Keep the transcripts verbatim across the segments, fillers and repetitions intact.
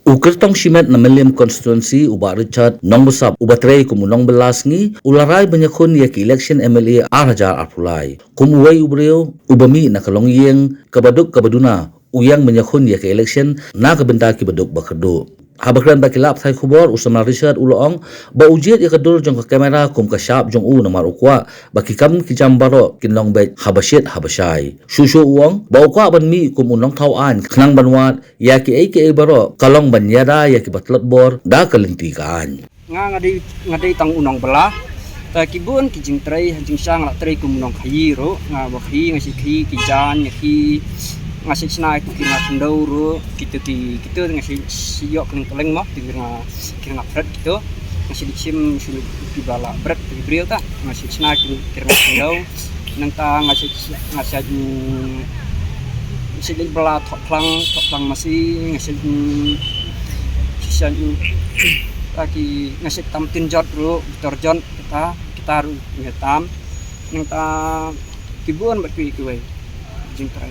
U kyrtong shimet na Mylliem Constituency, u Bah Richard Nongbsap, uba trei kum u nongbylla sngi, u la rai ban ïakhun ïa ki election M L A ar hajar arphew lai kum uwei u briew uba mih na ka longïing kaba duk kaba duna, u ïeng ban ïakhun ïa ka election na ka bynta kiba duk ba kyrduh. Haba kren bad ki lad pathai khubor, u samla Richard u la ong ba u jied ïa ka dur jong ka kamera kum ka shap jong u, namar u kwah ba ki kam ki jam baroh kin long beit haba shit haba shai. Shuh shuh u ong ba u kwah ban mih kum u nongthaw aiñ khnang ban wad ïa kiei kiei baroh ka long ban ïada ïa kiba tlot bor da ka lynti ka aiñ. Nga, nga dei, nga dei tang u nongbylla. Ta ki bun ki jingtrei, ha jingshisha nga la trei kum u nongkhaïi ruh. Nga ba khaïi, nga shait khaïi ki jaiñ, nga khaïi, nga shait shna ïa ki rnga khyndew ruh. Kito ki, kito nga shait, shait ïoh kylleng kylleng mo, ki rnga, ki rnga bret kito. Nga shait shim shuh kiba la bret ki briew ta. Nga shait shna ki, ki rnga khyndew. Nangta nga shait, nga shait, mm, nga shait leit bylla thoh phlang, thoh phlang masi, nga shait, mm, nga shait, mm, ta ki, nga shait tam tin jot ruh, bitor jot, kita, kita ruh nga tam. Nangta ki bun bad kiwei kiwei jingtrei.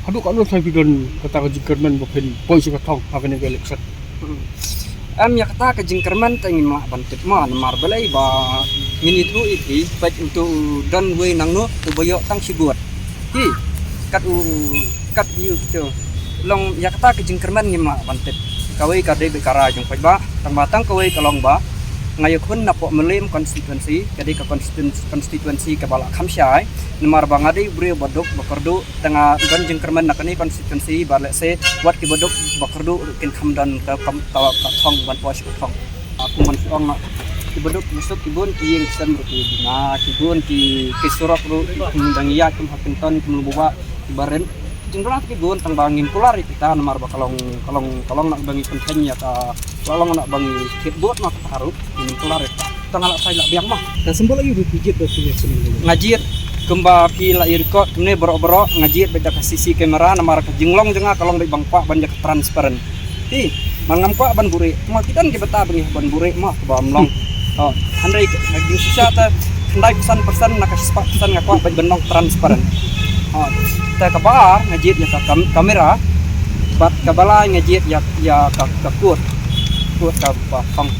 Haduh katno sa phi don kata ka jingkyrmen ba phin poi sha ka thong ha kane ka election? Hmm. Em, ïa kata ka jingkyrmen te ngim lah ban tip mo, namar balei ba ngin ïathuh ïa phi, peit uto u don uwei nangno uba ïoh tang shi vote. Hi, kat u, kat u kito. Long ïa kata ka jingkyrmen ngim lah ban tip. Kawei ka dei beit ka rai jong paidbah, tang ba tang kawei ka long ba nga ïakhun napoh Mylliem constituency, ka dei ka constituen-, constituency kaba la kham shai, namar ba nga dei u briew ba duk ba kyrduh, te nga don jingkyrmen na kane constituency ba lehse wat kiba duk ba kyrduh ruh kin kham don ka, ka, ka, ka thong ban poi sha ka thong. Kum ban ong, kiba duk kiba suk ki bun ki ïing ki sem ruh ki bina, ki bun ki, ki surok ruh ki kum dang ïaid kum ha Pynton kum Lumbawah kiba rit. Jingduna ki bun tang ba ngim kular ïa kita namar ba ka long, ka long, ka long na ba ngi pyntheng ïa ka, ka long na ba ngi thied vote ma kata ruh. Ngim kular ïa kita. Tang la sai la biang ma. Ka symbol aïu ruh phi jied ba phi ïa sngewthuh? Nga jied kumba phi la ïa record kumne baroh baroh, nga jied beit da ka C C camera namar ka jinglong jong nga ka long beit ba nga kwah ban ïa ka transparent. Hi, ma ngam kwah ban buhrieh. Ma ki don ki bynta ba ngi ban buhrieh ma kaba ym long. Oh, hynrei ka, ka jingshisha te khyndai percent percent na ka shispah percent nga kwah beit ban long transparent. Oh, te kaba ar nga jied ïa ka kam-, kamera. Bad kaba lai nga jied ïa, ïa ka, ka kut. Kut kaba thong.